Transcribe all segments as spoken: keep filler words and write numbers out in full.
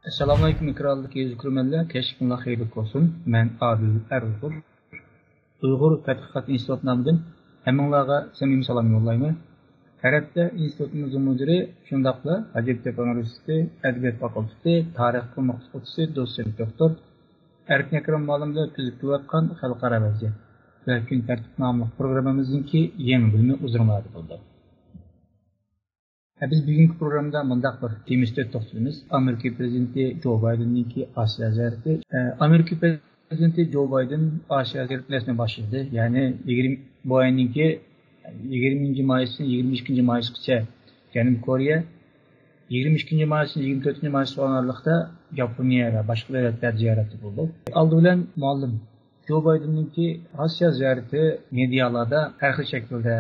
ئەسسالامۇئەلەيكۇم، ئېكراندىكى ئەزىز كۆرۈرمەنلەر، كەچلىكىڭلار خەيرلىك بولسۇن. مەن ئادىل ئەرئۇيغۇر. ئۇيغۇر تەتقىقات ئىنستىتۇتى نامىدىن ھەممىڭلارغا سەمىمىي سالام يوللايمەن. تەرەپتە ئىنستىتۇتىمىزنىڭ مۇدىرى، شۇنداقلا ھاجىئەتەييىپ ئۇنىۋېرسىتېتى ئەدەبىيات فاكۇلتېتى تارىخ قۇرۇق ئوقۇتقۇچىسى، دوتسېنت دوكتور ئەركىن ئەكرەم مۇئەللىم بىلەن تۈزۈپ كېلىۋاتقان خەلقئارا ۋەزىيەت ۋە كۈن تەرتىپ ناملىق پروگراممىمىزنىڭكى يېڭى بۆلۈمى ھۇزۇرۇڭلاردا بولدى. ھە، بىز بۈگۈنكى پروگراممىدا مۇنداق بىر تېما ئۈستىدە توختىلىمىز. ئامېرىكا پرېزىدېنتى جو بايدېننىڭكى ئاسىيا زىيارىتى. ئە، ئامېرىكا پرېزىدېنتى جو بايدېن ئاسىيا زىيارىتىنى رەسمىي باشلىدى. يەنى يىگىرمە، بۇ ئاينىڭكى يىگىرمىنچى مايدىن يىگىرمە ئىككىنچى مايغىچە جەنۇبىي كورېيە، يىگىرمە ئىككىنچى مايدىن يىگىرمە تۆتىنچى مايغىچە ئارىلىقتا ياپونىيە ۋە باشقا دۆلەتلەر زىيارەتتە بولدى. ئالدى بىلەن مۇئەللىم، جو بايدېننىڭكى ئاسىيا زىيارىتى مېدىيالاردا ھەر خىل شەكىلدە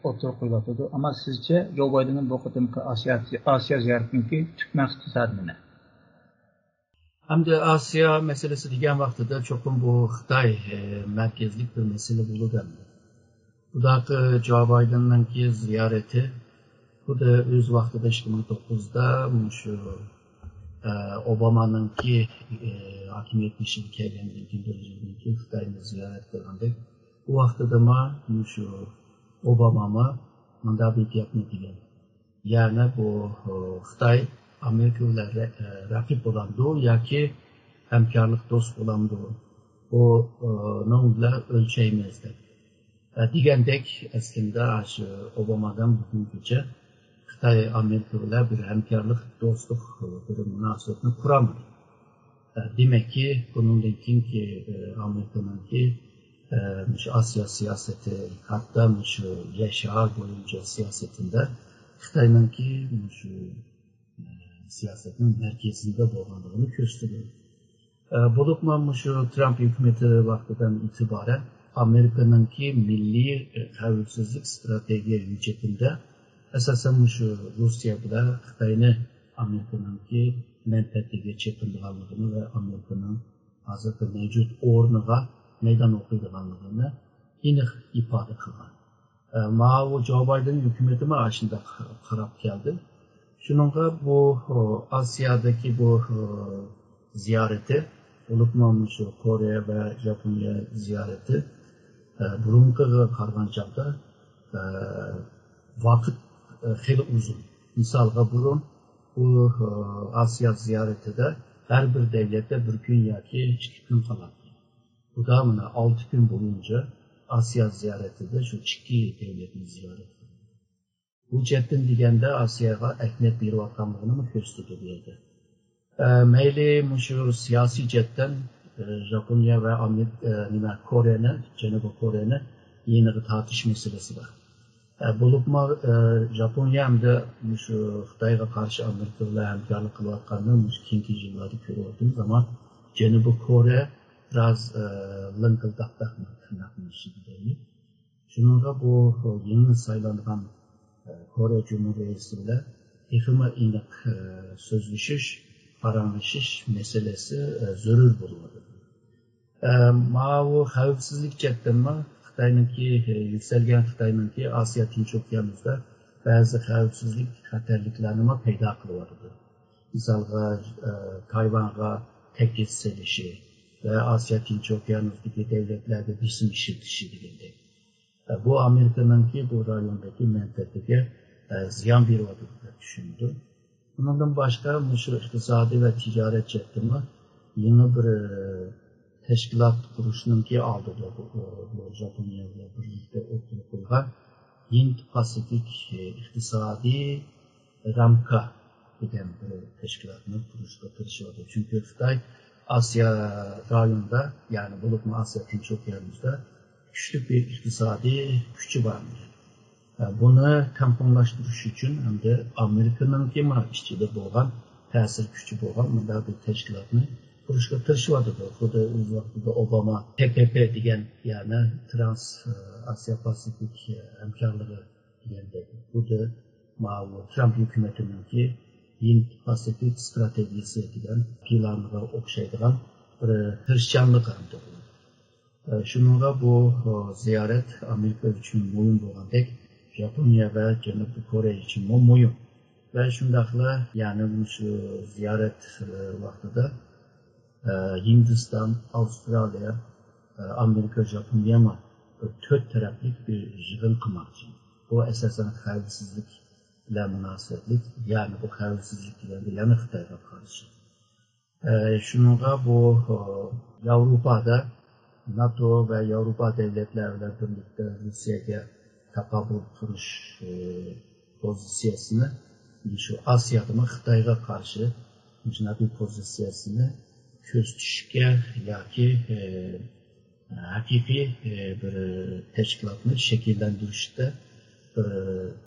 ئوتتۇرىغا قويۇلۇۋاتىدۇ. ئەمما سىزچە جو بايدېننىڭ بۇ قېتىمقى ئاسىيا، ئاسىيا زىيارىتىنىڭكى تۈپ مەقسىتى زادى نېمە؟ ئەمدى ئاسىيا مەسىلىسى دېگەن ۋاقتىدا چوقۇم بۇ خىتاي، ئە، مەركەزلىك بىر مەسىلە بولىدۇ ئەمدى. بۇنداق، ئە، جو بايدېننىڭكى زىيارىتى خۇددى ئۆز ۋاقتىدا ئىككى مىڭ توققۇزدا مۇشۇ، ئە، ئوبامانىڭكى، ئە، ھاكىمىيەت بېشىغا كەلگەندىن كېيىن بىر يىلدىن كېيىن خىتاينى زىيارەت قىلغاندەك، بۇ ۋاقتىدىمۇ مۇشۇ ئوبامامۇ مۇنداق بىر گەپنى دېگەن. يەنى بۇ، ئە، خىتاي ئامېرىكا بىلەن رە-، ئە، رەقىب بولامدۇ ياكى ھەمكارلىق دوست بولامدۇ؟ بۇ، ئە، نىڭ بىلەن ئۆلچەيمىز دەپ. ئە، دېگەندەك، ئەسلىندە شۇ ئوبامادىن بۈگۈنگىچە خىتاي ئامېرىكا بىلەن بىر ھەمكارلىق، دوستلۇق، ئە، بىر مۇناسىۋەتنى قۇرالمىدى. ئە، دېمەككى، بۇنىڭدىن كېيىنكى، ئە، ئامېرىكىنىڭكى، ئە، مۇشۇ ئاسىيا سىياسىتى، ھەتتا مۇشۇ يەر شارى بويىچە سىياسىتىدە خىتاينىڭكى مۇشۇ، ئە، سىياسەتنىڭ مەركىزىدە بولغانلىقىنى كۆرسىتىدۇ. ئە، بولۇپمۇ مۇشۇ ترامپ ھۆكۈمىتى ۋاقتىدىن ئېتىبارەن ئامېرىكىنىڭكى مىللىي، ئە، خەۋپسىزلىك ئىستراتېگىيە ھۆججىتىدە ئاساسەن مۇشۇ روسىيە بىلەن خىتاينى ئامېرىكىنىڭكى مەنپەئەتىگە چېقىنىدىغانلىقىنى ۋە ئامېرىكىنىڭ ھازىرقى مەۋجۇت ئورنىغا مەيدان ئوقۇيدىغانلىقىنى ئېنىق ئىپادە قىلغان. ئە، ماۋۇ جو بايدېن ھۆكۈمىتىمۇ ئاشۇنداق قاراپ كەلدى. شۇنىڭغا بۇ، ئاسىيادىكى بۇ، زىيارىتى، بولۇپمۇ مۇشۇ كورېيە ۋە ياپونىيە زىيارىتى، ئە، بۇرۇنقىغا قارىغان چاغدا، ئە، ۋاقىت، ئە، خېلى ئۇزۇن. مىسالغا، بۇرۇن بۇ، ئە، ئاسىيا زىيارىتىدە ھەر بىر دەۋلەتتە بىر كۈن ياكى ئىككى كۈن قالاتتى. بۇدا مانا ئالتە كۈن بويىچە ئاسىيا زىيارىتىدە شۇ ئىككى دەۋلەتنى زىيارەت قىلدى. بۇ جەھەتتىن دېگەندە ئاسىياغا ئەھمىيەت بېرىۋاتقانلىقىنىمۇ كۆرسىتىدۇ بۇ يەردە. ئە، مەيلى مۇشۇ سىياسىي جەھەتتىن، ئە، ژاپونىيە ۋە ئامېرىكا، ئە، نېمە، كورېيەنى، جەنۇبىي كورېيەنى يېنىغا تارتىش مەسىلىسى بار. ئە، بولۇپمۇ، ئە، ژاپونىيە ئەمدى مۇشۇ خىتايغا قارشى ئامېرىكا بىلەن ھەمكارلىق قىلىۋاتقاننى مۇشۇ كېيىنكى يىللاردا كۆرۈۋاتىمىز، ئەمما جەنۇبىي كورېيە بىراز، ئە، لىڭقىلداقتاق تىرناقنىڭ ئىچىدە دەيلى. شۇنىڭغا بۇ يېڭى سايلانغان، ئە، كورېيە جۇمھۇر رەئىسى بىلەن تېخىمۇ ئېنىق، ئە، سۆزلىشىش، پاراڭلىشىش مەسىلىسى، ئە، زۆرۈر بولۇۋاتىدۇ. ئە، ماۋۇ خەۋپسىزلىك جەھەتتىنمۇ خىتاينىڭكى، ئە، يۈكسەلگەن خىتاينىڭكى ئاسىيا تىنچ ئوكيانۇسىدا بەزى خەۋپسىزلىك خەتەرلىكلەرنىمۇ پەيدا قىلىۋاتىدۇ. مىسالغا، ئە، تايۋانغا تەكىز سېلىشى ۋە ئاسىيا تىنچ ئوكيانۇسىدىكى دۆلەتلەرگە بېسىم ئىشلىتىشى دېگەندەك. ئە، بۇ ئامېرىكىنىڭكى بۇ رايوندىكى مەنپەئەتىگە، ئە، زىيان بېرىۋاتىدۇ دەپ چۈشىنىدۇ. ئۇنىڭدىن باشقا، مۇشۇ ئىقتىسادىي ۋە تىجارەت جەھەتتىمۇ يېڭى بىر، ئە، تەشكىلات قۇرۇشنىڭكى ئالدىدا بۇ، بۇ ژاپونىيە بىلەن بىرلىكتە ئوتتۇرىغا قويغان ھىند پاسىفىك، ئە، ئىقتىسادىي رامكا دېگەن بىر تەشكىلاتنى قۇرۇشقا تىرىشىۋاتىدۇ. چۈنكى خىتاي ئاسىيا رايونىدا، يەنى بولۇپمۇ ئاسىيا تىنچ ئوكيانۇسىدا كۈچلۈك بىر ئىقتىسادىي كۈچى بار. بۇنى تەڭپۇڭلاشتۇرۇش ئۈچۈن ھەمدە ئامېرىكىنىڭكىمۇ ئىچىدە بولغان تەسىر كۈچى بولغان مۇنداق بىر تەشكىلاتنى قۇرۇشقا تىرىشىۋاتىدۇ. خۇددى ئۆز ۋاقتىدا ئوباما تې پې پې دېگەن، يەنى ترانس ئاسىيا پاسىفىك ھەمكارلىقى دېگەندەك، خۇددى ماۋۇ ترامپ ھۆكۈمىتىنىڭكى ھىند پاسىفىك ستراتېگىيىسى دېگەن پىلانىغا ئوخشايدىغان بىر تىرىشچانلىق ھەمدە بۇ. ئە، شۇنىڭغا بۇ، ئە، زىيارەت ئامېرىكا ئۈچۈن مۇھىم بولغاندەك، ياپونىيە ۋە جەنۇبىي كورېيە ئۈچۈنمۇ مۇھىم. ۋە شۇنداقلا يەنە مۇشۇ زىيارەت ۋاقتىدا ھىندىستان، ئاۋسترالىيە، ئامېرىكا، ژاپونىيەمۇ بىر تۆت تەرەپلىك بىر يىغىن قىلماقچى. بۇ ئاساسەن خەۋپسىزلىك بىلەن مۇناسىۋەتلىك، يەنى بۇ خەۋپسىزلىك دېگەندە يەنە خىتايغا قارشى. شۇنىڭغا بۇ ياۋروپادا ناتو ۋە ياۋروپا دۆلەتلەر بىلەن بىرلىكتە روسىيەگە تاقابىل تۇرۇش پوزىتسىيەسىنى، شۇ ئاسىيادىمۇ خىتايغا قارشى مۇشۇنداق بىر پوزىتسىيەسىنى كۆرسىتىشكە ياكى ھەقىقىي بىر تەشكىلاتنى شەكىللەندۈرۈشتە بىر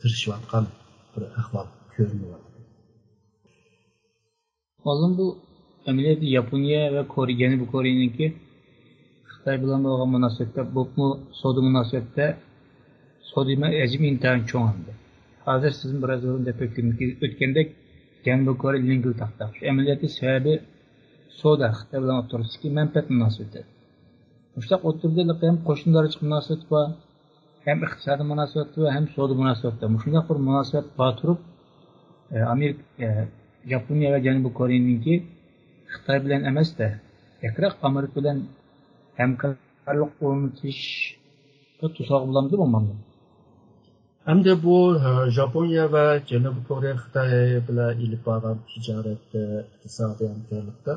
تىرىشىۋاتقان بىر ئەھۋال كۆرۈنۈۋاتىدۇ. مۇئەللىم، بۇ ئەمەلىيەتتە ياپونىيە ۋە كورېيە، جەنۇبىي كورېيەنىڭكى خىتاي بىلەن بولغان مۇناسىۋەتتە، بولۇپمۇ سودا مۇناسىۋەتتە، سودا ھەجمى ئىنتايىن چوڭ ئەمدى. ھازىر سىزمۇ بىراز بۇرۇن دەپ ئۆتكەندەك، جەنۇبىي كورېيە لىڭگىلتاقتا. شۇ ئەمەلىيەتتە سەۋەبى سودا، خىتاي بىلەن ئوتتۇرىسىدىكى مەنپەئەت مۇناسىۋىتى. مۇشۇنداق ئوتتۇرىدا ھېلىقى ھەم قوشنىدارچىلىق مۇناسىۋىتى بار، ھەم ئىقتىسادىي مۇناسىۋەتتە ۋە ھەم سودا مۇناسىۋەتتە مۇشۇنداق بىر مۇناسىۋەت بار تۇرۇپ، ئامېرىكا، ياپونىيە ۋە جەنۇبىي كورېيەنىڭكى خىتاي بىلەن ئەمەستە، ياكراق ئامېرىكا بىلەن ھەمكارلىق ئورنىتىشقا توسالغۇ بولامدۇ، بولمامدۇ؟ ئەمدى بۇ ژاپونىيە ۋە جەنۇبىي كورېيە خىتاي بىلەن ئېلىپ بارغان تىجارەتتە، ئىقتىسادىي ھەمكارلىقتا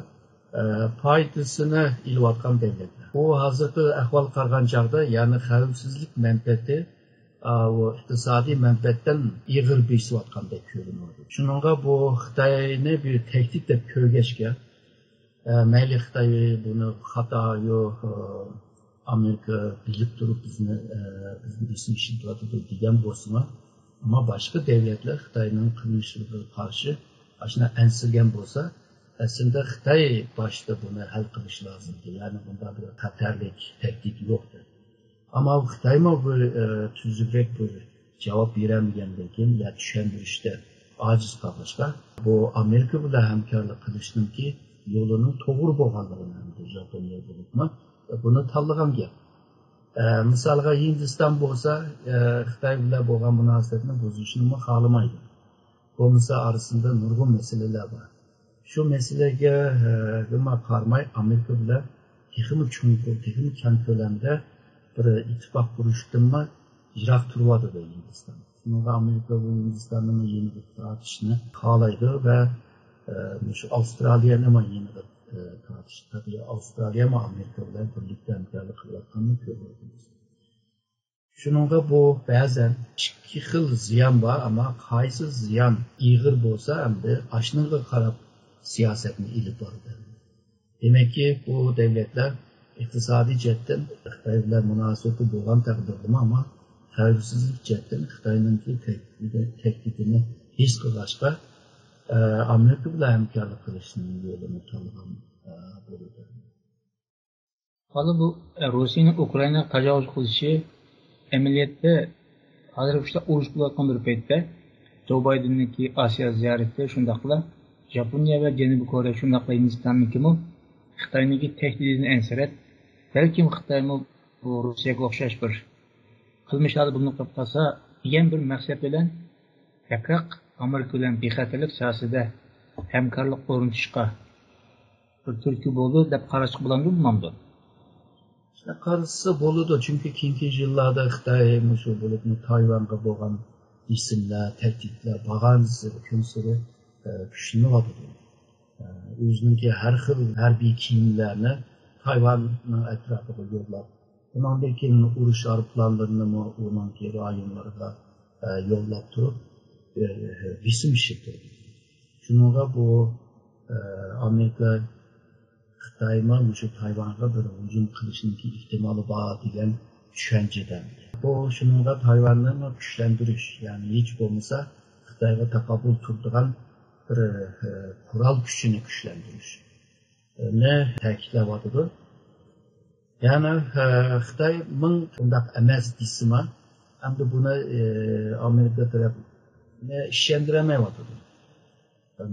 پايدىسىنى ئېلىۋاتقان دۆلەتلەر. بۇ ھازىرقى ئەھۋالغا قارىغان چاغدا، يەنى خەۋپسىزلىك مەنپەئەتى ئىقتىسادىي مەنپەئەتتىن ئېغىر بېسىۋاتقاندەك كۆرۈنۈۋاتىدۇ. شۇنىڭغا بۇ خىتاينى بىر تەھدىت دەپ كۆرگەچكە، مەيلى خىتاي بۇنى خاتا، يو، ئامېرىكا بىلىپ تۇرۇپ بىزنى، بىزنى بېسىم ئىشلىتىۋاتىدۇ دېگەن بولسىمۇ، ئەمما باشقا دۆلەتلەر خىتاينىڭ قىلمىشىغا قارشى ئاشۇنداق ئەنسىرىگەن بولسا، ئەسلىدە خىتاي باشتا بۇنى ھەل قىلىشى لازىمدى. يەنى بۇنداق بىر خەتەرلىك تەھدىت يوق. ئەمما خىتايمۇ بىر تۈزۈكرەك بىر جاۋاب بېرەلمىگەندىن كېيىن يا چۈشەندۈرۈشتە ئاجىز قالغاچقا، بۇ ئامېرىكا بىلەن ھەمكارلىق قىلىشنىڭكى يولىنىڭ توغرا بولغانلىقىنى ئەمدى ژاپونىيە بولۇپمۇ بۇنى تاللىغان گەپ. مىسالغا، ھىندىستان بولسا خىتاي بىلەن بولغان مۇناسىۋەتنى بۇزۇشنىمۇ خالىمايدۇ. بولمىسا ئارىسىدا نۇرغۇن مەسىلىلەر بار. شۇ مەسىلىگە ئە، قارىماي، ئامېرىكا بىلەن تېخىمۇ چوڭقۇر، تېخىمۇ كەڭ كۆلەمدە بىر ئىتتىپاق قۇرۇشتىنمۇ يىراق تۇرۇۋاتىدۇ ھىندىستان. شۇنىڭغا ئامېرىكا بۇ ھىندىستاننىمۇ يېنىغا تارتىشنى خالايدۇ ۋە ئە، مۇشۇ ئاۋسترالىيەنىمۇ يېنىغا ئە، تارتىش. تەبىئىي ئاۋسترالىيەمۇ ئامېرىكا بىلەن بىرلىكتە ھەمكارلىق قىلىۋاتقاننى كۆرۈۋاتىمىز. شۇنىڭغا بۇ بەزەن ئىككى خىل زىيان بار، ئەمما قايسى زىيان ئېغىر بولسا، ئەمدى ئاشۇنىڭغا قاراپ سىياسەتنى ئېلىپ بارىدۇ. دېمەككى، بۇ دۆلەتلەر ئىقتىسادىي جەھەتتىن خىتاي بىلەن مۇناسىۋىتى بولغان تەقدىردىمۇ، ئەمما خەۋپسىزلىك جەھەتتىن خىتاينىڭكى تەھدىتىنى ھېس قىلغاچقا، ئامېرىكا بىلەن ھەمكارلىق قىلىشنىڭ يولىنى تاللىغان بولىدۇ. ھالا بۇ، ئە، روسىيەنىڭ ئۇكرائىناغا تاجاۋۇز قىلىشى ئەمەلىيەتتە ھازىر مۇشۇنداق ئۇرۇش بولۇۋاتقان بىر پەيتتە، جو بايدېننىڭكى ئاسىيا زىيارىتى، شۇنداقلا ياپونىيە ۋە جەنۇبىي كورېيە، شۇنداقلا ھىندىستاننىڭكىمۇ خىتاينىڭكى تەھدىتىدىن ئەنسىرەپ، بەلكىم خىتايمۇ بۇ روسىيەگە ئوخشاش بىر قىلمىشلاردا بولۇنۇپ قېلىپ قالسا دېگەن بىر مەقسەت بىلەن ياكراق ئامېرىكا بىلەن بىخەتەرلىك ساھەسىدە ھەمكارلىق ئورنىتىشقا بىر تۈرتكە بولىدۇ دەپ قاراشقا بولامدۇ، بولمامدۇ؟ قارىسا بولىدۇ، چۈنكى كېيىنكى يىللاردا خىتاي مۇشۇ بولۇپمۇ تايۋانغا بولغان بېسىملار، تەھدىتلەر بارغانسېرى كۈنسېرى ئە، كۈچلىنىۋاتىدۇ. ئە، ئۆزىنىڭكى ھەر خىل ھەربىي كېمىلەرنى تايۋاننىڭ ئەتراپىغا يوللاپ، ئۇنىڭدىن كېيىن ئۇرۇش ئايروپىلانلىرىنىمۇ ئۇنىڭكى رايونلىرىغا ئە، يوللاپ تۇرۇپ، ئە، بېسىم ئىشلىتىدۇ. شۇنىڭغا بۇ ئە، ئامېرىكا خىتايمۇ مۇشۇ تايۋانغا بىر ھۇجۇم قىلىشنىڭكى ئېھتىمالى بار دېگەن چۈشەنچىدە. بۇ شۇنىڭغا تايۋاننى كۈچلەندۈرۈش، يەنى ھېچ بولمىسا خىتايغا تاقابىل تۇرىدىغان بىر ئە، قورال كۈچىنى كۈچلەندۈرۈشنى تەكىتلەۋاتىدۇ. يەنى ئە، خىتاي مىڭ بۇنداق ئەمەس دېسىمۇ، ئەمدى بۇنى ئە، ئامېرىكا تەرەپ ئىشەندۈرەلمەيۋاتىدۇ.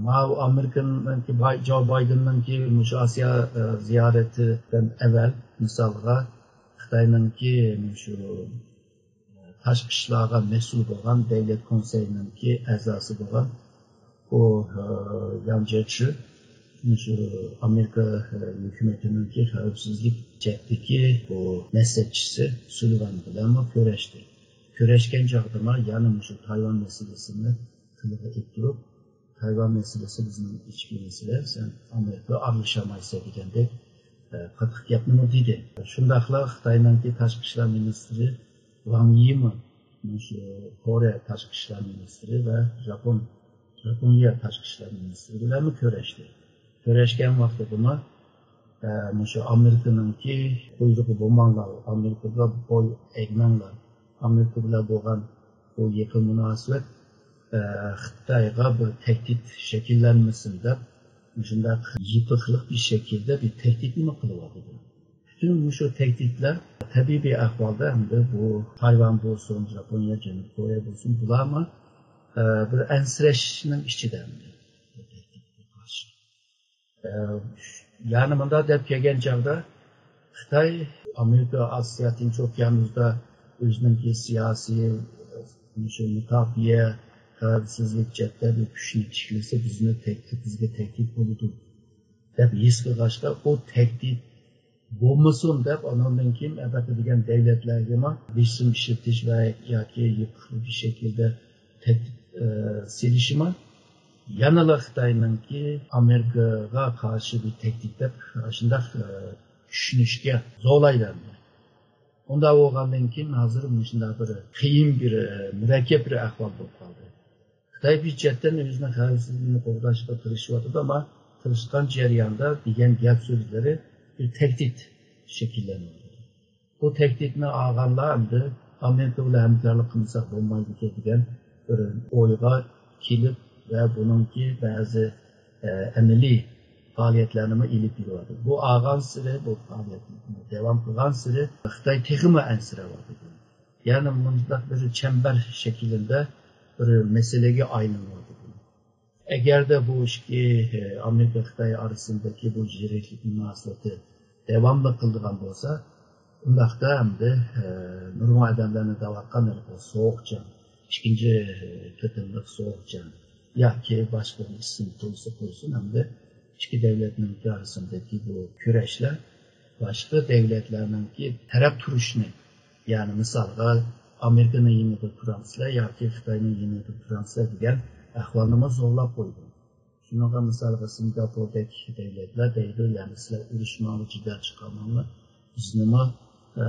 ماۋۇ ئامېرىكىنىڭكى باي-، جو بايدېننىڭكى مۇشۇ ئاسىيا ئە، زىيارىتىدىن ئەۋەل، مىسالغا، خىتاينىڭكى مۇشۇ تاشقى ئىشلارغا مەسئۇل بولغان دۆلەت كونسېيىنىڭكى ئەزاسى بولغان بۇ، ئە، ياڭ جيېچى مۇشۇ ئامېرىكا، ئە، ھۆكۈمىتىنىڭكى خەۋپسىزلىك جەھەتتىكى بۇ مەسلىھەتچىسى سۇلىۋان بىلەنمۇ كۆرۈشتى. كۆرۈشكەن چاغدىما يەنە مۇشۇ تايۋان مەسىلىسىنى تىلغا ئېلىپ تۇرۇپ، تايۋان مەسىلىسى بىزنىڭ ئىچكى مەسىلە، سەن ئامېرىكا ئارىلىشالمايسەن دېگەندەك، ئە، قاتتىق گەپنىمۇ دېدى. شۇنداقلا خىتاينىڭكى تاشقى ئىشلار مىنىستىرى ۋاڭ يىمۇ مۇشۇ كورېيە تاشقى ئىشلار مىنىستىرى ۋە ژاپون، ژاپونىيە تاشقى ئىشلار مىنىستىرى بىلەنمۇ كۆرۈشتى. كۆرۈشكەن ۋاقتىدىمۇ، ئە، مۇشۇ ئامېرىكىنىڭكى قۇيرۇقى بولماڭلار، ئامېرىكىغا بوي ئەگمەڭلار، ئامېرىكا بىلەن بولغان بۇ يېقىن مۇناسىۋەت، ئە، خىتايغا بىر تەھدىت شەكىللەنمىسۇن دەپ، مۇشۇنداق يېپىقلىق بىر شەكىلدە بىر تەھدىتنىمۇ قىلىۋاتىدۇ. پۈتۈن مۇشۇ تەھدىتلەر تەبىئىي بىر ئەھۋالدا ئەمدى بۇ تايۋان بولسۇن، ژاپونىيە، جەنۇبىي كورېيە بولسۇن، بۇلارمۇ، ئە، بىر ئەنسىرەشنىڭ ئىچىدە ئەمدى بۇ تەھدىتكە قارشى. ئە، يەنى مۇنداق دەپ كەلگەن چاغدا، خىتاي ئامېرىكا ئاسىيا تىنچ ئوكيانۇسىدا ئۆزىنىڭكى سىياسىي، مۇشۇ مۇداپىئە، خەۋپسىزلىك جەھەتتە بىر كۈچنى تىكلىسە، بىزنى تەھدىت، بىزگە تەھدىت بولىدۇ دەپ ھېس قىلغاچقا، ئۇ تەھدىت بولمىسۇن دەپ، ئانىڭدىن كېيىن ئەلبەتتە دېگەن دەۋلەتلەرگىمۇ بېسىم ئىشلىتىش ۋە ياكى يېپىق بىر شەكىلدە تەھدىت، ئە، سېلىشىمۇ يەنىلا خىتاينىڭكى ئامېرىكىغا قارشى بىر تەھدىت دەپ شۇنداق، ئە، چۈشىنىشكە زورلايدۇ. ئۇنداق بولغاندىن كېيىن ھازىر مۇشۇنداق بىر قىيىن بىر، ئە، مۇرەككەپ بىر ئەھۋال بولۇپ قالدى. خىتاي بىر جەھەتتىن ئۆزىنىڭ خەۋپسىزلىكىنى قوغداشقا تىرىشىۋاتىدۇ، ئەمما تىرىشقان جەرياندا دېگەن گەپ سۆزلىرى بىر تەھدىت شەكىللەندۈرىدۇ. بۇ تەھدىتنى ئالغانلار ئەمدى ئامېرىكا بىلەن ھەمكارلىق قىلمىساق بولمايدىكەن دېگەن بىر ئويغا كېلىپ ۋە بۇنىڭكى بەزى، ئە، ئەمەلىي پائالىيەتلەرنىمۇ ئېلىپ بېرىۋاتىدۇ. بۇ ئالغانسېرى، بۇ پائالىيەتنى داۋام قىلغانسېرى خىتاي تېخىمۇ ئەنسىرەۋاتىدۇ. يەنى مۇنداق بىر چەمبەر شەكلىدە بىر مەسىلىگە ئايلىنىۋاتىدۇ. ئەگەردە بۇ ئىككى، ئامېرىكا خىتاي ئارىسىدىكى بۇ زېرەكلىك مۇناسىۋىتى داۋاملىق قىلىدىغان بولسا، ئۇنداقتا ئەمدى، نۇرغۇن ئادەملەرنى دەۋاتقان ھېلىقى سوغۇق جەڭ، ئىككىنچى قېتىملىق سوغۇق جەڭ ياكى باشقا بىر ئىسىم قويسا قويسۇن، ئەمدى ئىككى دەۋلەتنىڭ ئارىسىدىكى بۇ كۈرەشلەر باشقا دەۋلەتلەرنىڭكى تەرەپ تۇرۇشىنى، يەنى مىسالغا ئامېرىكىنىڭ يېنىدا تۇرامسىلەر ياكى خىتاينىڭ يېنىدا تۇرامسىلەر دېگەن ئەھۋالنىمۇ زورلاپ قويدى. شۇنىڭغا مىسالغا سىنگاپوردەك دەۋلەتلەر دەيدۇ، يەنى سىلەر ئۇرۇشماڭلار، جېدەل چىقارماڭلار، بىزنىمۇ، ئە،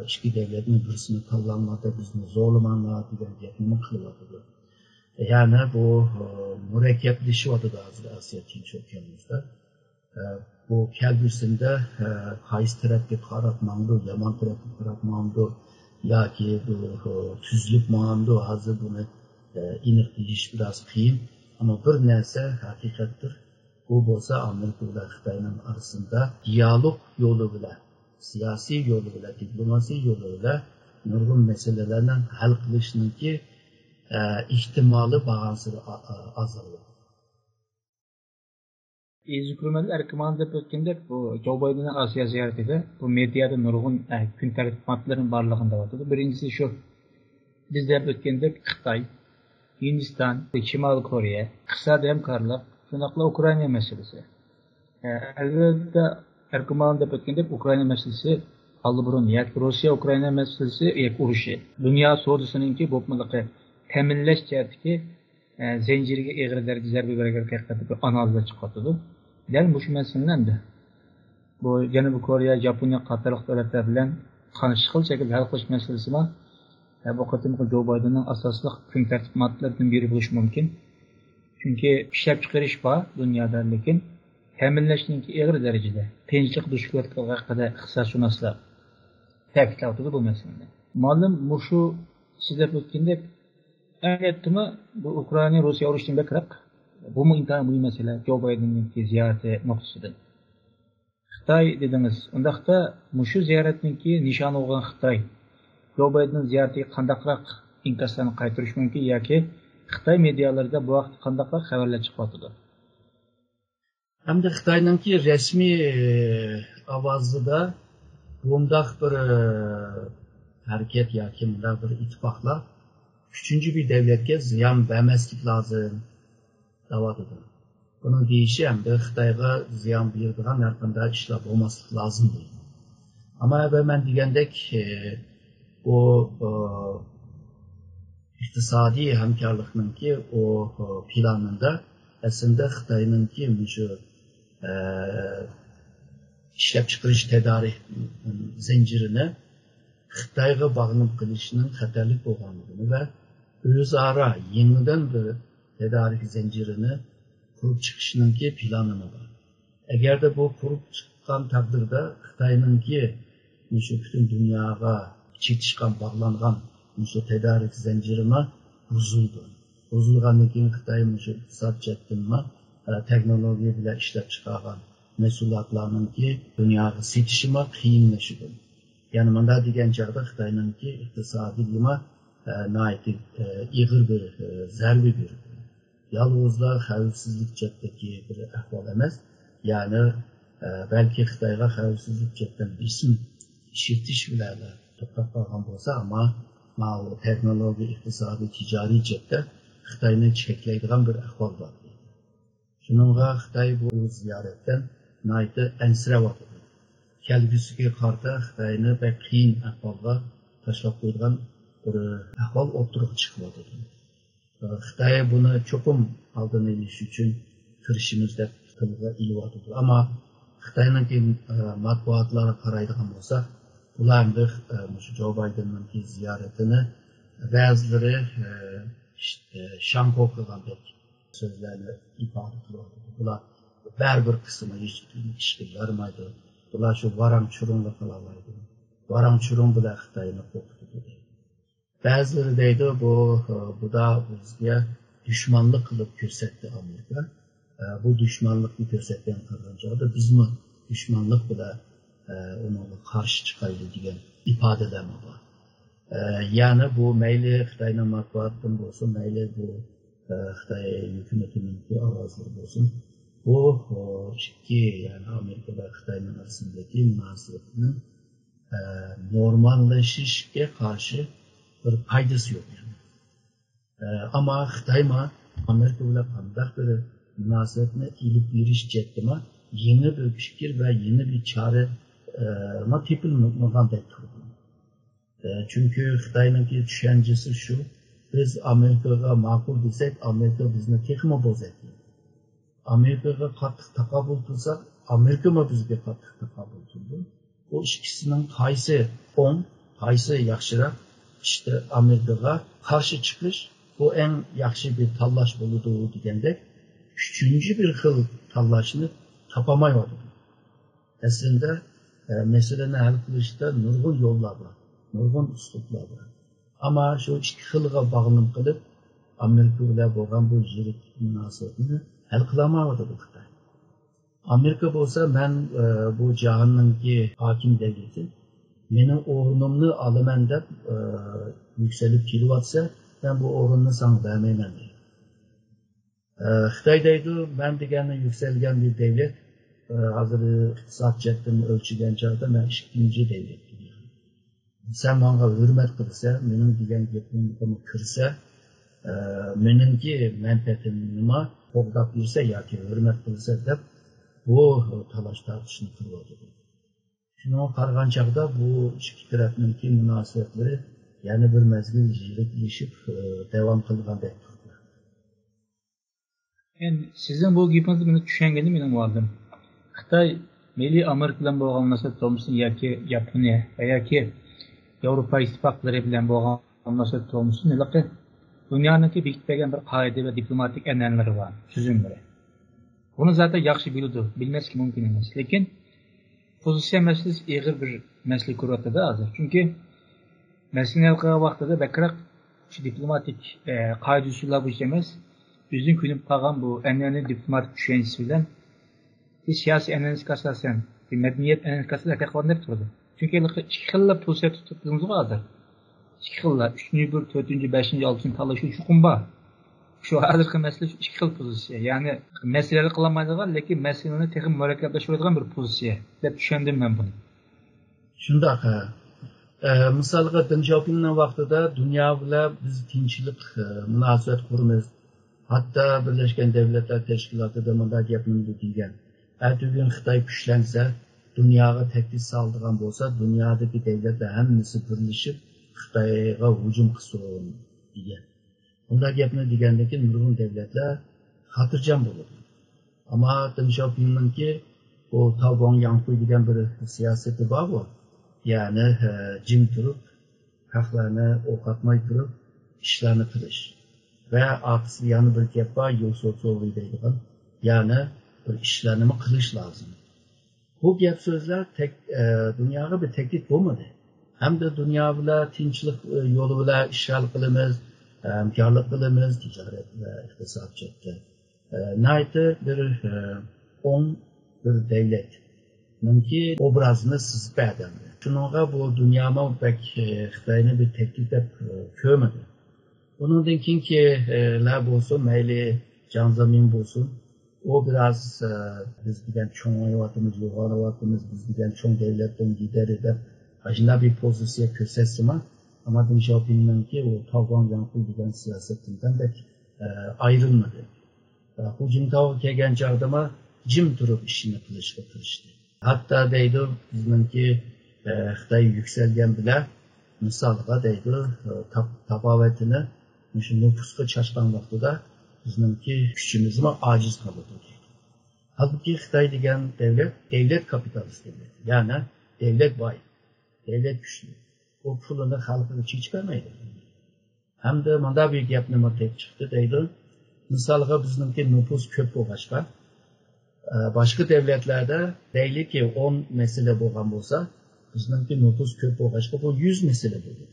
ئىككى دەۋلەتنىڭ بىرسىنى تاللاڭلار دەپ بىزنى زورلىماڭلار دېگەن گەپنىمۇ قىلىۋاتىدۇ. يەنى بۇ، ئە، مۇرەككەپلىشىۋاتىدۇ ھازىر ئاسىيا تىنچ ئوكيانىدا. ئە، بۇ كەلگۈسىدە، ئە، قايسى تەرەپكە قاراپ ماڭىدۇ، يامان تەرەپكە قاراپ ماڭىدۇ ياكى بۇ، ئە، تۈزۈلۈپ ماڭامدۇ، ھازىر بۇنى، ئە، ئېنىق دېيىش بىراز قىيىن. ئەمما بىر نەرسە ھەقىقەتتۇر، بۇ بولسا ئامېرىكا بىلەن خىتاينىڭ ئارىسىدا دىيالوگ يولى بىلەن، سىياسىي يولى بىلەن، دىپلوماسىيە يولى بىلەن نۇرغۇن مەسىلىلەرنىڭ ھەل قىلىشنىڭكى، ئە، ئېھتىمالى بارغانسېرى ئا-، ئا-، ئازايدۇ. ئىزكرۇمەل ئەركىمان دەپ ئۆتكەندەك، بۇ جو بايدېننىڭ ئاسىيا زىيارىتىدە بۇ مېدىيادا نۇرغۇن، ئە، كۈن تەرتىپ ماددىلىرىنىڭ بارلىقىنى دەۋاتىدۇ. بىرىنچىسى شۇ، بىز دەپ ئۆتكەندەك خىتاي، ھىندىستان، شىمالىي كورېيە، ئىقتىسادىي ھەمكارلىق، شۇنداقلا ئۇكرائىنا مەسىلىسى. ئە، ئەلۋەتتە، ئەركىمان دەپ ئۆتكەندەك ئۇكرائىنا مەسىلىسى ئاللىبۇرۇن ياكى روسىيە ئۇكرائىنا مەسىلىسى ياكى ئۇرۇشى، دۇنيا سودىسىنىڭكى بولۇپمۇ تەمىنلەش جەھەتتىكى ئە، زەنجىرىگە ئېغىر دەرىجە زەربە بەرگەنلىكى ھەققىدىكى ئانالىزلار چىقىۋاتىدۇ. دەل مۇشۇ مەسىلىنى ئەمدى بۇ جەنۇبىي كورېيە، ياپونىيە قاتارلىق دۆلەتلەر بىلەن قانۇشلۇق شەكىلدە ھەل قىلىش مەسىلىسىمۇ، ئە، بۇ قېتىمقى جو بايدېننىڭ ئاساسلىق كۈن تەرتىپ ماددىلىرىدىن بىرى بولۇشى مۇمكىن. چۈنكى ئىشلەپچىقىرىش بار دۇنيادا، لېكىن تەمىنلەشنىڭكى ئېغىر دەرىجىدە قىيىنچىلىققا دۇچ كېلىۋاتقانلىقى ھەققىدە ئىقتىسادشۇناسلار تەكىتلەۋاتىدۇ بۇ مەسىلىنى. مۇئەللىم، مۇشۇ سىز دەپ ئۆتكەندەك ئەمەلىيەتتىمۇ بۇ ئۇكرائىنا روسىيە ئۇرۇشىدىن بەكرەك، بۇمۇ ئىنتايىن مۇھىم مەسىلە جو بايدېننىڭكى زىيارىتى نۇقتىسىدىن. خىتاي دېدىڭىز. ئۇنداقتا مۇشۇ زىيارەتنىڭكى نىشانى بولغان خىتاي جو بايدېن زىيارىتىگە قانداقراق ئىنكاسلارنى قايتۇرۇش مۇمكىن ياكى خىتاي مېدىيالىرىدا بۇ ھەقتە قانداقراق خەۋەرلەر چىقىۋاتىدۇ؟ ئەمدى خىتاينىڭكى رەسمىي، ئى، ئاۋازىدا بۇنداق بىر، ئى، ھەرىكەت ياكى مۇنداق بىر ئىتتىپاقلار ئۈچىنچى بىر دەۋلەتكە زىيان بەرمەسلىك لازىم. دەۋاتىدۇ. بۇنىڭ دېيىشى ئەمدى خىتايغا زىيان بېرىدىغان ھەر قانداق ئىشلار بولماسلىقى لازىم دەيدۇ. ئەمما ئەبە مەن دېگەندەك، ئى، بۇ، ئى، ئىقتىسادىي ھەمكارلىقنىڭكى ئۇ، ئى، پىلانىدا ئەسلىدە خىتاينىڭكى مۇشۇ، ئى، ئىشلەپچىقىرىش تەدارىك زەنجىرىنى خىتايغا باغلىنىپ قېلىشنىڭ خەتەرلىك بولغانلىقىنى ۋە ئۆزئارا يېڭىدىن بىر تەدارىك زەنجىرىنى قۇرۇپ چىقىشنىڭكى پىلانىمۇ بار. ئەگەردە بۇ قۇرۇپ چىققان تەقدىردە خىتاينىڭكى مۇشۇ پۈتۈن دۇنياغا چېتىشقان، باغلانغان مۇشۇ تەدارىك زەنجىرىمۇ بۇزۇلىدۇ. بۇزۇلغاندىن كېيىن خىتاي مۇشۇ ئىقتىساد جەھەتتىنمۇ، ئە، تېخنولوگىيە بىلەن ئىشلەپ چىقارغان مەھسۇلاتلارنىڭكى دۇنياغا سېتىشىمۇ قىيىنلىشىدۇ. يەنى مۇنداق دېگەن چاغدا خىتاينىڭكى ئىقتىسادىغىمۇ، ئە، ناھايىتى، ئە، ئېغىر بىر، ئە، زەربە بېرىدۇ. يالغۇزلا خەۋپسىزلىك جەھەتتىكى بىر ئەھۋال ئەمەس. يەنى، ئە، بەلكى خىتايغا خەۋپسىزلىك جەھەتتىن بېسىم ئىشلىتىش بىلەن توختاپ قالغان بولسا، ئەمما ماۋۇ تېخنولوگىيە، ئىقتىسادىي، تىجارىي جەھەتتە خىتاينى چەكلەيدىغان بىر ئەھۋال بار. شۇنىڭغا خىتاي بۇ زىيارەتتىن ناھايىتى ئەنسىرەۋاتىدۇ. كەلگۈسىگە قارىتا خىتاينى بەك قىيىن ئەھۋالغا تاشلاپ قويىدىغان بىر ئەھۋال ئوتتۇرىغا چىقىۋاتىدۇ. خىتاي بۇنى چوقۇم ئالدىنى ئېلىش ئۈچۈن تىرىشىمىز دەپ تىلغا ئېلىۋاتىدۇ. ئەمما خىتاينىڭكى، ئە، مەتبۇئاتلارغا قارايدىغان بولساق، بۇلار ئەمدى، ئە، مۇشۇ جو بايدېننىڭكى زىيارىتىنى بەزىلىرى، ئە، ش-، ئە، شاڭخۇ قىلغاندەك سۆزلەرنى ئىپادە قىلىۋاتىدۇ. بۇلار بەرىبىر قىسمى ھېچ ئىش قىلالمايدۇ. بۇلار شۇ ۋاراڭ-چۇرۇڭلا قىلالايدۇ. ۋاراڭ-چۇرۇڭ بىلەن خىتاينى قورقۇتىدۇ دەيدۇ. بەزىلىرى دەيدۇ، بۇ، بۇدا بىزگە دۈشمەنلىك قىلىپ كۆرسەتتى ئامېرىكا. بۇ دۈشمەنلىكنى كۆرسەتكەن قىلغان چاغدا بىزمۇ دۈشمەنلىك بىلەن، ئۇنىڭغا قارشى چىقايلى دېگەن ئىپادىلەرمۇ بار. يەنى بۇ مەيلى خىتاينىڭ مەتبۇئاتىدىن بولسۇن، مەيلى بۇ، خىتاي ھۆكۈمىتىنىڭكى ئاۋازلىرى بولسۇن، بۇ، ئىككى، يەنى ئامېرىكا ۋە خىتاينىڭ ئارىسىندىكى مۇناسىۋەتنىڭ، نورماللىشىشقا قارشى بىر پايدىسى يوق. يەنى ئەمما خىتايمۇ ئامېرىكا بىلەن قانداق بىر مۇناسىۋەتنى ئېلىپ بېرىش جەھەتتىمۇ يېڭى بىر پىكىر ۋە يېڭى بىر چارە، ئە، ما تېپىلمىغاندەك تۇرىدۇ. ئە، چۈنكى خىتاينىڭكى چۈشەنچىسى شۇ، بىز ئامېرىكىغا ماقۇل دېسەك، ئامېرىكا بىزنى تېخىمۇ بوزەك. ئامېرىكىغا قاتتىق تاقابىل تۇرساق، ئامېرىكىمۇ بىزگە قاتتىق تاقابىل تۇرىدۇ. بۇ ئىككىسىنىڭ قايسى ئوڭ، قايسى ياخشىراق؟ ئىشتە ئامېرىكىغا قارشى چىقىش، بۇ ئەڭ ياخشى بىر تاللاش بولىدۇ دېگەندەك، ئۈچىنچى بىر خىل تاللاشنى تاپالمايۋاتىدۇ. ئەسلىدە، ئە، مەسىلىنى ھەل قىلىشتا نۇرغۇن يوللار بار، نۇرغۇن ئۇسلۇبلار بار. ئەمما شۇ ئىككى خىلغا باغلىنىپ قېلىپ، ئامېرىكا بىلەن بولغان بۇ يىرىك مۇناسىۋەتنى ھەل قىلالمايۋاتىدۇ خىتاي. ئامېرىكا بولسا، مەن، ئە، بۇ جاھاننىڭكى ھاكىم دەۋلىتى، مېنىڭ ئورنۇمنى ئالىمەن دەپ، ئە، يۈكسىلىپ كېلىۋاتسا، مەن بۇ ئورۇننى ساڭا بەرمەيمەن دەيدۇ. ئە، خىتاي دەيدۇ، مەن دېگەن يۈكسەلگەن بىر دەۋلەت، ئە، ھازىر ئىقتىساد جەھەتتىن ئۆلچىگەن چاغدا مەن ئىككىنچى دەۋلەت دېگەن. سەن ماڭا ھۆرمەت قىلىسەن، مېنىڭ دېگەن گېپىمگىمۇ كىرسە، ئە، مېنىڭكى مەنپەئەتىمنىمۇ قوغداپ يۈرسە ياكى ھۆرمەت قىلسا دەپ بۇ تالاش تارتىشنى قىلىۋاتىدۇ. شۇنىڭغا قارىغان چاغدا بۇ ئىككى تەرەپنىڭكى مۇناسىۋەتلىرى يەنە بىر مەزگىل يىرىكلىشىپ، ئە، داۋام قىلغاندەك تۇرىدۇ. ئەمدى سىزنىڭ بۇ گېپىڭىزدىن مېنىڭ چۈشەنگىنىم، مېنىڭ مۇئەللىم، خىتاي مەيلى ئامېرىكا بىلەن بولغان مۇناسىۋەت بولمىسۇن ياكى ياپونىيە ۋە ياكى ياۋروپا ئىتتىپاقلىرى بىلەن بولغان مۇناسىۋەت بولمىسۇن، ھېلىقى دۇنيانىڭكى بېكىتىپ بەرگەن بىر قائىدە ۋە دىپلوماتىك ئەنئەنىلىرى بار، تۈزۈملىرى. بۇنى زاتەن ياخشى بىلىدۇ، بىلمەسلىكى مۇمكىن ئەمەس. لېكىن پوزىتسىيە مەسىلىسى ئېغىر بىر مەسىلە كۆرۈۋاتىدۇ ھازىر. چۈنكى مەسىلىنى ھەل قىلغان ۋاقتىدا بەكرەك شۇ دىپلوماتىك، ئە، قائىدە-ئۇسۇللار بويىچە ئەمەس، ئۆزىنىڭ كۆنۈپ قالغان بۇ ئەنئەنىۋى دىپلوماتىك چۈشەنچىسى بىلەن بىر سىياسىي ئەنئەنىسىگە ئاساسەن، بىر مەدەنىيەت ئەنئەنىسىگە ئاساسەن ھەرىكەت قىلغاندەك تۇرىدۇ. چۈنكى ھېلىقى ئىككى خىللا پوزىتسىيە تۇتۇپ بىلىمىزغۇ ھازىر. ئىككى خىللا، ئۈچىنچى بىر، تۆتىنچى، بەشىنچى، ئالتىنچى تاللىشى چوقۇم بار. شۇ ھازىرقى مەسىلە شۇ ئىككى خىل پوزىتسىيە. يەنى مەسىلە ھەل قىلالمايدىغان، لېكىن مەسىلىنى تېخىمۇ مۇرەككەپلەشتۈرىدىغان بىر پوزىتسىيە دەپ چۈشەندىم مەن بۇنى. شۇنداق، ھە. ئە، مىسالغا، دېڭ شياۋپىڭنىڭ ۋاقتىدا دۇنيا بىلەن بىز تىنچلىق، ئە، مۇناسىۋەت قۇرىمىز. ھەتتا بىرلەشكەن دەۋلەتلەر تەشكىلاتىدا مۇنداق گەپنى دېگەن، ئەتىگۈن خىتاي كۈچلەنسە، دۇنياغا تەھدىت سالىدىغان بولسا، دۇنيادىكى دەۋلەتلەر ھەممىسى بىرلىشىپ خىتايغا ھۇجۇم قىلسۇن، دېگەن. بۇنداق گەپنى دېگەندىن كېيىن نۇرغۇن دەۋلەتلەر خاتىرجەم بولىدۇ. ئەمما دېڭ شياۋپىڭنىڭكى بۇ تاۋ گۇاڭ ياڭ پۇي دېگەن بىر سىياسىتى بار بۇ. يەنى، ئە، جىم تۇرۇپ، خەقلەرنى ئوقاتماي تۇرۇپ ئىشلارنى قىلىش ۋە ئارقىسىدا يەنە بىر گەپ بار، يوسۇ دەيدىغان، يەنى بىر ئىشلارنىمۇ قىلىش لازىم. بۇ گەپ سۆزلەر تەك-، ئە، دۇنياغا بىر تەھدىت بولمىدى. ھەمدە دۇنيا بىلەن تىنچلىق، ئە، يولى بىلەن ئىشلار قىلىمىز، ھەمكارلىق قىلىمىز، تىجارەت ۋە ئىقتىساد جەھەتتە. ئە، ناھايىتى بىر، ئە، ئوڭ بىر دەۋلەتنىڭكى ئوبرازىنى سىزىپ بەردى. شۇنىڭغا بۇ دۇنيامۇ بەك، ئە، خىتاينى بىر تەھدىت دەپ، ئە، كۆرمىدى. ئۇنىڭدىن كېيىنكىلەر بولسۇن، مەيلى جياڭ زېمىن بولسۇن، ئۇ بىراز، ئە، بىز دېگەن چوڭىيىۋاتىمىز، يوغىنىۋاتىمىز، بىز دېگەن چوڭ دەۋلەتنىڭ لىدېرى دەپ، ئاشۇنداق بىر پوزىتسىيە كۆرسەتسىمۇ، ئەمما دېڭ شياۋپىڭنىڭكى ئۇ تاۋ گۇاڭ ياڭ پۇي دېگەن سىياسەتتىن بەك، ئە، ئايرىلمىدى. ئە، خۇ جىنتاۋغا كەلگەن چاغدىمۇ جىم تۇرۇپ ئىشىنى قىلىشقا تىرىشتى. ھەتتا دەيدۇ، بىزنىڭكى، ئە، خىتاي يۈكسەلگەن بىلەن، مىسالغا دەيدۇ، ئە، تاپ-، تاپاۋىتىنى مۇشۇ نوپۇسقا چاچقان ۋاقتىدا بىزنىڭكى كۈچىمىزمۇ ئاجىز قالىدۇ دەيدۇ. ھالبۇكى خىتاي دېگەن دەۋلەت، دەۋلەت كاپىتالىست دەۋلەت، يەنى دەۋلەت باي، دەۋلەت كۈچلۈك. ئۇ پۇلىنى خەلقىگە چېچىپ بەرمەيدۇ. ھەمدە مۇنداق بىر گەپنىمۇ تېپىپ چىقتى دەيدۇ. مىسالغا، بىزنىڭكى نوپۇس كۆپ بولغاچقا، ئە، باشقا دەۋلەتلەردە دەيلىكى ئون مەسىلە بولغان بولسا، بىزنىڭكى نوپۇس كۆپ بولغاچقا بۇ يۈز مەسىلە بولىدۇ.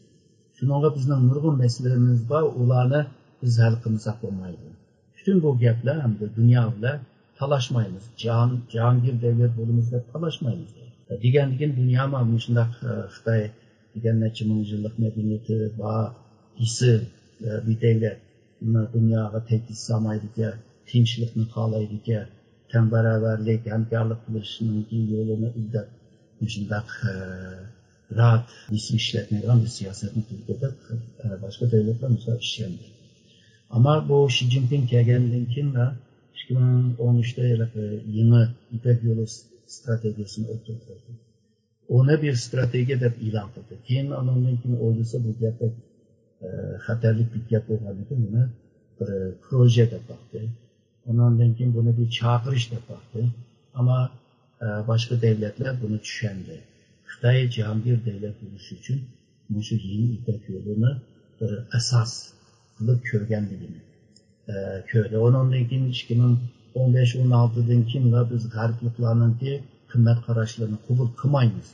شۇنىڭغا بىزنىڭ نۇرغۇن مەسىلىلىرىمىز بار، ئۇلارنى بىز ھەل قىلمىساق بولمايدۇ. پۈتۈن بۇ گەپلەر ھەمدە دۇنيا بىلەن تالاشمايمىز. جاھان، جاھانگىر دەۋلەت بولىمىز دەپ تالاشمايمىز. دېگەندىكىن دۇنيا مانا مۇشۇنداق، ئە، خىتاي دېگەن نەچچە مىڭ يىللىق مەدەنىيىتى بار، ئېسىل، ئە، بىر دەۋلەت. مانا دۇنياغا تەھدىت سالمايدىكەن، تىنچلىقنى خالايدىكەن، تەڭ باراۋەرلىك، ھەمكارلىق قىلىشنىڭكى يولىنى ئىزدەپ، مۇشۇنداق، ئە، راھەت، بېسىم ئىشلەتمەيدىغان بىر سىياسەتنى قىلىدۇ دەپ، ئە، باشقا دەۋلەتلەر مۇشۇنداق ئىشەندى. ئەمما بۇ شى جىنپىڭ كەلگەندىن كېيىن ئىككى مىڭ ئون ئۈچتە ھېلىقى يېڭى يىپەك يولى ئىستراتېگىيەسىنى ئوتتۇرىغا قويدى. ئۇنى بىر ئىستراتېگىيە دەپ ئېلان قىلدى. كېيىن ئانىڭدىن كېيىن ئويلىسا، بۇ گەپ بەك، ئە، خەتەرلىك بىر گەپ بولغاندىن كېيىن بۇنى بىر پروژە دەپ باقتى. ئۇنىڭدىن كېيىن بۇنى بىر چاقىرىش دەپ باقتى. ئەمما، ئە، باشقا دەۋلەتلەر بۇنى چۈشەندى. خىتاي جاھانگىر دەۋلەت بولۇش ئۈچۈن مۇشۇ يېڭى يىپەك يولىنى بىر ئاساس قىلىپ كۆرگەنلىكىنى، ئە، كۆردى. ئۇنىڭدىن كېيىن ئىككى مىڭ ئون بەش، ئون ئالتىدىن كېيىنلا بىز غەربلىكلارنىڭكى قىممەت قاراشلىرىنى قوبۇل قىلمايمىز.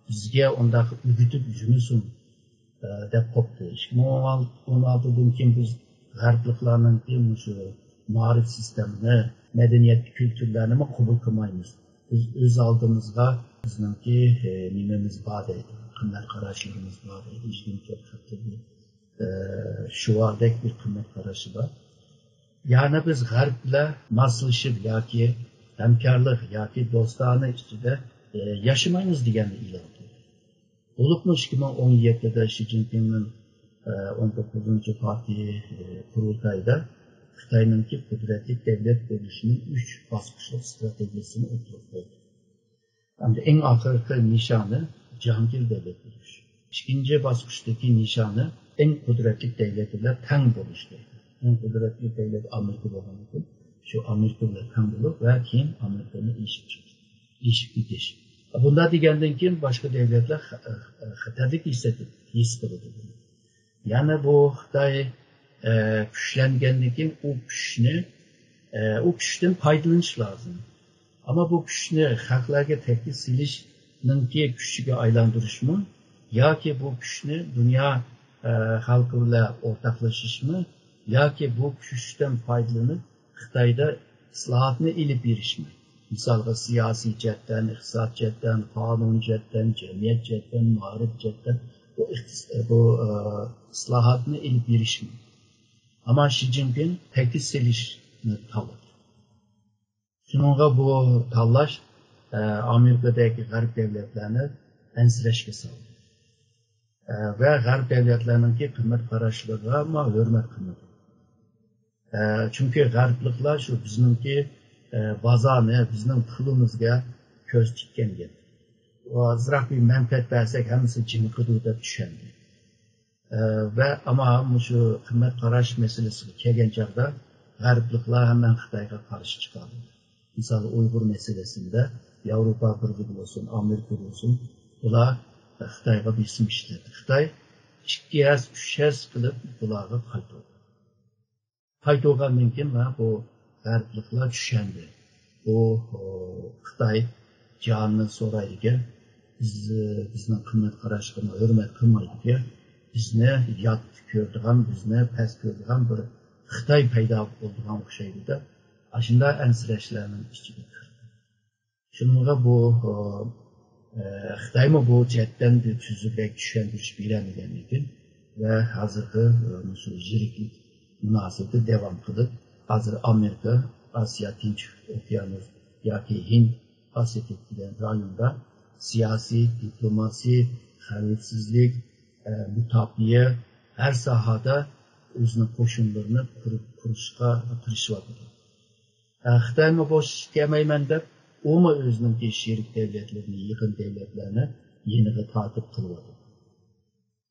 بىزگە ئۇنداق ئۆگىتىپ يۈرمىسۇن، ئە، دەپ قوپتى. ئىككى مىڭ ئون ئالتىدىن كېيىن بىز غەربلىكلارنىڭكى مۇشۇ مائارىپ سىستېمىنى، مەدەنىيەت، كۈلتۈرلەرنىمۇ قوبۇل قىلمايمىز. بىز ئۆز ئالدىمىزغا بىزنىڭكى، ئە، نېمىمىز بار دەيدۇ، قىممەت قاراشلىرىمىز بار دەيدۇ. ئىجگىنچىلىك خەتتە بىر، ئە، شوئاردەك بىر قىممەت قارىشى بار. يەنى بىز غەرب بىلەن ماسلىشىپ ياكى ھەمكارلىق ياكى دوستانە ئىچىدە، ئە، ياشىمايمىز دېگەننى ئېلان قىلدى. بولۇپمۇ ئىككى مىڭ ئون يەتتىدە شى جىنپىڭنىڭ، ئە، ئون توققۇزىنچى پارتىيە، ئە، قۇرۇلتايىدا خىتاينىڭكى قۇدرەتلىك دەۋلەت بولۇشىنىڭ ئۈچ باسقۇچلۇق ئىستراتېگىيەسىنى ئوتتۇرىغا قويدى. ئەمدى ئەڭ ئاخىرقى نىشانى جاھانگىر دەۋلەت بولۇش. ئىككىنچى باسقۇچتىكى نىشانى ئەڭ قۇدرەتلىك دەۋلەت بىلەن تەڭ بولۇش دەيدۇ. ئەڭ قۇدرەتلىك دەۋلەت ئامېرىكا بولغاندىن كېيىن، شۇ ئامېرىكا بىلەن تەڭ بولۇپ ۋە كېيىن ئامېرىكىنى ئېشىپ چىقىش، ئېشىپ كېتىش. بۇنداق دېگەندىن كېيىن باشقا دەۋلەتلەر خە-، خەتەرلىك ھېس ئېتىپ، ھېس قىلىدۇ. يەنى بۇ خىتاي، ئە، كۈچلەنگەندىن كېيىن ئۇ كۈچنى، ئە، ئۇ كۈچتىن پايدىلىنىش لازىم. ئەمما بۇ كۈچنى خەقلەرگە تەھدىت سېلىشنىڭكى كۈچىگە ئايلاندۇرۇشمۇ ياكى بۇ كۈچنى دۇنيا، ئە، خەلقى بىلەن ئورتاقلىشىشمۇ ياكى بۇ كۈچتىن پايدىلىنىپ خىتايدا ئىسلاھاتنى ئېلىپ بېرىشمۇ؟ مىسالغا، سىياسىي جەھەتتىن، ئىقتىساد جەھەتتىن، قانۇن جەھەتتىن، جەمئىيەت جەھەتتىن، مائارىپ جەھەتتىن، بۇ ئىقتىس-، بۇ، ئە، ئىسلاھاتنى ئېلىپ بېرىشمۇ؟ ئەمما شى جىنپىڭ تەھدىت سېلىشنى تاللىدى. شۇنىڭغا بۇ تاللاش، ئە، ئامېرىكىدىكى غەرب دەۋلەتلەرنى ئەنسىرەشكە سالدى. ئە، ۋە غەرب دەۋلەتلەرنىڭكى قىممەت قاراشلىرىغا ما ھۆرمەت قىلمىدى. ئە، چۈنكى غەربلىكلەر شۇ بىزنىڭكى، ئە، بازارنى، بىزنىڭ پۇلىمىزغا كۆز تىككەن گەپ. ئازراق بىر مەنپەئەت بەرسەك، ھەممىسى جىمىقىدۇ دەپ چۈشەندى. ئە، ۋە ئەمما مۇشۇ قىممەت قاراش مەسىلىسىگە كەلگەن چاغدا غەربلىكلەر ھەممە خىتايغا قارشى چىقاردى. مىسال، ئۇيغۇر مەسىلىسىندە ياۋروپا بىرلىكى بولسۇن، ئامېرىكا بولسۇن، بۇلار خىتايغا بېسىم ئىشلەتتى. خىتاي ئىككى ھەس، ئۈچ ھەس قىلىپ بۇلارغا قايتۇردى. قايتۇرغاندىن كېيىن مانا بۇ غەربلىكلەر چۈشەندى. بۇ، ئۇ، خىتاي جانىنى سورايدىكەن، بىز، بىزنىڭ قىممەت قاراشقا ھۆرمەت قىلمايدىكەن، بىزنى يات كۆرىدىغان، بىزنى پەس كۆرىدىغان بىر خىتاي پەيدا بولىدىغان ئوخشايدۇ دەپ، ئاشۇنداق ئەنسىرەشلەرنىڭ ئىچىگە كىردى. شۇنىڭغا بۇ، ئە، خىتايمۇ بۇ جەھەتتىن بىر تۈزۈكرەك چۈشەندۈرۈش بېرەلمىگەندىن كېيىن ۋە ھازىرقى، ئە، مۇشۇ يىرىكلىك مۇناسىۋىتى داۋام قىلىپ، ھازىر ئامېرىكا، ئاسىيا، تىنچ ئوكيانۇس ياكى ھىند پاسىفىك دېگەن رايوندا سىياسىي، دىپلوماسىي، خەۋپسىزلىك، ئە، مۇداپىئە، ھەر ساھەدە ئۆزىنىڭ قوشۇنلىرىنى قۇرۇپ، قۇرۇشقا تىرىشىۋاتىدۇ. ئە، خىتايمۇ بوش كەلمەيمەن دەپ، ئۇمۇ ئۆزىنىڭكى شېرىك دۆلەتلىرىنى، يېقىن دۆلەتلەرنى يېنىغا تارتىپ قىلىۋاتىدۇ.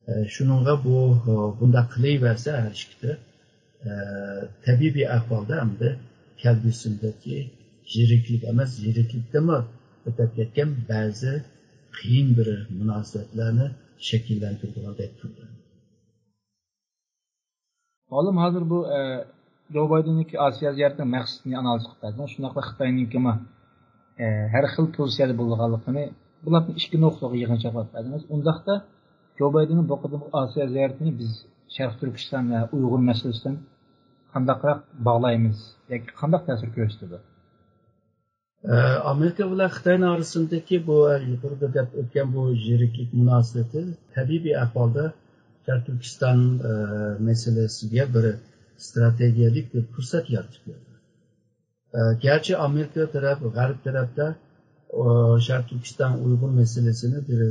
ئە، شۇنىڭغا بۇ، بۇنداق قىلىۋەرسە ھەر ئىككىدە، ئە، تەبىئىي بىر ئەھۋالدا ئەمدى كەلگۈسىدىكى يىرىكلىك ئەمەس، يىرىكلىكتىنمۇ ئۆتۈپ كەتكەن بەزى قىيىن بىر مۇناسىۋەتلەرنى شەكىللەندۈرىدىغاندەك تۇرىدۇ. مۇئەللىم، ھازىر بۇ، ئە، جو بايدېننىڭكى ئاسىيا زىيارىتىنىڭ مەقسىتىنى ئانالىز قىلىپ بەردىڭىز. شۇنداقلا خىتاينىڭكىمۇ، ئە، ھەر خىل پوزىتسىيەدە بولىدىغانلىقىنى، بۇلارنى ئىككى نۇقتىغا يىغىنچاقلاپ بەردىڭىز. ئۇنداقتا جو بايدېننىڭ بۇ قېتىمقى ئاسىيا زىيارىتىنى بىز شەرقىي تۈركىستان ۋە ئۇيغۇر مەسىلىسىدىن قانداقراق باغلايمىز ياكى قانداق تەسىر كۆرسىتىدۇ؟ ئامېرىكا بىلەن خىتاينىڭ ئارىسىدىكى بۇ يۇقىرىدا دەپ ئۆتكەن بۇ يىرىكلىك مۇناسىۋىتى تەبىئىي بىر ئەھۋالدا شەرقىي تۈركىستان مەسىلىسىگە بىر ئىستراتېگىيەلىك بىر پۇرسەت يارىتىپ بەردى. گەرچە ئامېرىكا تەرەپ، غەرب تەرەپتە شەرقىي تۈركىستان ئۇيغۇر مەسىلىسىنى بىر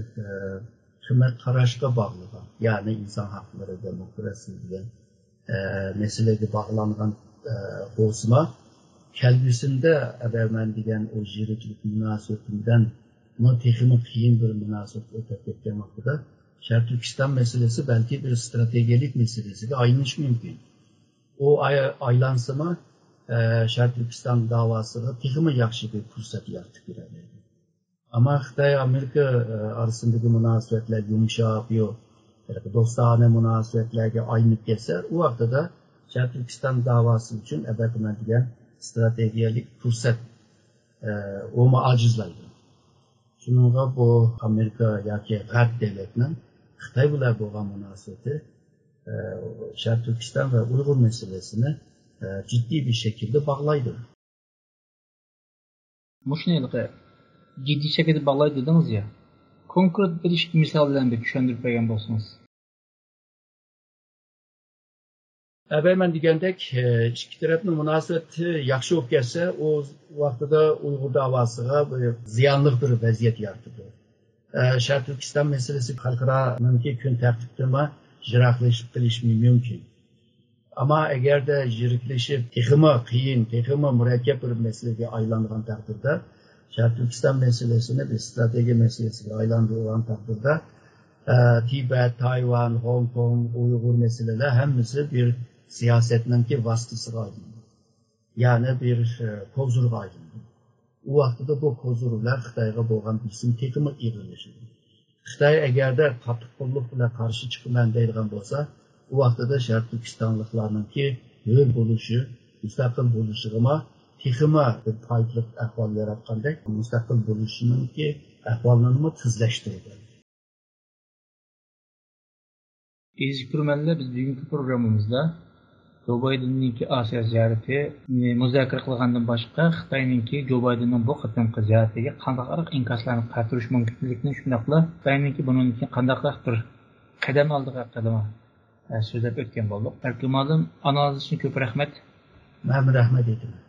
قىممەت قاراشقا باغلىغان، يەنى ئىنسان ھەقلىرى، دېموكراتىيە دېگەن مەسىلىگە باغلانغان بولسىمۇ، كەلگۈسىدە ئەگەر مەن دېگەن ئۇ يىرىكلىك مۇناسىۋىتىمدىن تېخىمۇ قىيىن بىر مۇناسىۋەت ئۆتۈپ كەتكەن ۋاقتىدا، شەرقىي تۈركىستان مەسىلىسى بەلكى بىر ئىستراتېگىيەلىك مەسىلىسىگە ئايلىنىشى مۇمكىن. ئۇ ئاي-، ئايلانسىمۇ، ئە، شەرقىي تۈركىستان داۋاسىغا تېخىمۇ ياخشى بىر پۇرسەت يارىتىپ بېرەلەيدۇ. ئەمما خىتاي ئامېرىكا، ئە، ئارىسىندىكى مۇناسىۋەتلەر يۇمشاپ، يو-، دوستانە مۇناسىۋەتلەرگە ئايلىنىپ كەتسە، ئۇ ۋاقتىدا شەرقىي تۈركىستان داۋاسى ئۈچۈن ئەلۋەتتە مەن دېگەن ئىستراتېگىيەلىك پۇرسەت، ئە، ئۇمۇ ئاجىزلايدۇ. شۇنىڭغا بۇ ئامېرىكا ياكى غەرب دۆلەتنىڭ خىتاي بىلەن بولغان مۇناسىۋىتى، ئە، شەرقىي تۈركىستان ۋە ئۇيغۇر مەسىلىسىنى، ئە، جىددىي بىر شەكىلدە باغلايدۇ. مۇشۇنى ھېلىقى جىددىي شەكىلدە باغلايدۇ دېدىڭىز يا. كونكرېت بىر ئىككى مىسال بىلەن بىر چۈشەندۈرۈپ بەرگەن بولسىڭىز. ئەبەي مەن دېگەندەك، ئىككى تەرەپنىڭ مۇناسىۋىتى ياخشى بولۇپ كەتسە، ئۇ ۋاقتىدا ئۇيغۇر داۋاسىغا بىر زىيانلىق بىر ۋەزىيەت يارىتىدۇ. شەرقىي تۈركىستان مەسىلىسى خەلقئارانىڭكى كۈن تەرتىپىدىنمۇ يىراقلىشىپ قېلىشى مۇمكىن. ئەمما ئەگەردە يىرىكلىشىپ، تېخىمۇ قىيىن، تېخىمۇ مۇرەككەپ بىر مەسىلىگە ئايلانغان تەقدىردە، شەرقىي تۈركىستان مەسىلىسىنى بىر ئىستراتېگىيە مەسىلىسىگە ئايلاندۇرغان تەقدىردە، ئە، تىبەت، تايۋان، خوڭكوڭ، ئۇيغۇر مەسىلىلەر ھەممىسى بىر سىياسەتنىڭكى ۋاسىتىسىغا ئايلىنىدۇ. يەنى بىر، ئە، كوزىرغا ئايلىنىدۇ. ئۇ ۋاقتىدا بۇ كوزىر بىلەن خىتايغا بولغان بېسىم تېخىمۇ ئېغىرلىشىدۇ. خىتاي ئەگەردە قاتتىق قوللۇق بىلەن قارشى چىقىمەن دەيدىغان بولسا، ئۇ ۋاقتىدا شەرقىي تۈركىستانلىقلارنىڭكى ھۆر بولۇشى، مۇستەقىل بولۇشىغىمۇ تېخىمۇ بىر پايدىلىق ئەھۋال ياراتقاندەك، مۇستەقىل بولۇشىنىڭكى ئەھۋالىنىمۇ تېزلەشتۈرىدۇ. ئەزىز كۆرۈرمەنلەر، بىز بۈگۈنكى پروگراممىمىزدا جو بايدېننىڭكى ئاسىيا زىيارىتىنى مۇزاكىرە قىلغاندىن باشقا، خىتاينىڭكى جو بايدېننىڭ بۇ قېتىمقى زىيارىتىگە قانداقراق ئىنكاسلارنى قالدۇرۇش مۇمكىنلىكىنى، شۇنداقلا خىتاينىڭكى بۇنىڭدىن كېيىن قانداقراق بىر قەدەم ئالدىغا قەدەم سۆزلەپ ئۆتكەن بولدۇق. ئەركىن مۇئەللىم، ئانالىز ئۈچۈن كۆپ رەھمەت. مەن رەھمەت ئېيتىمەن.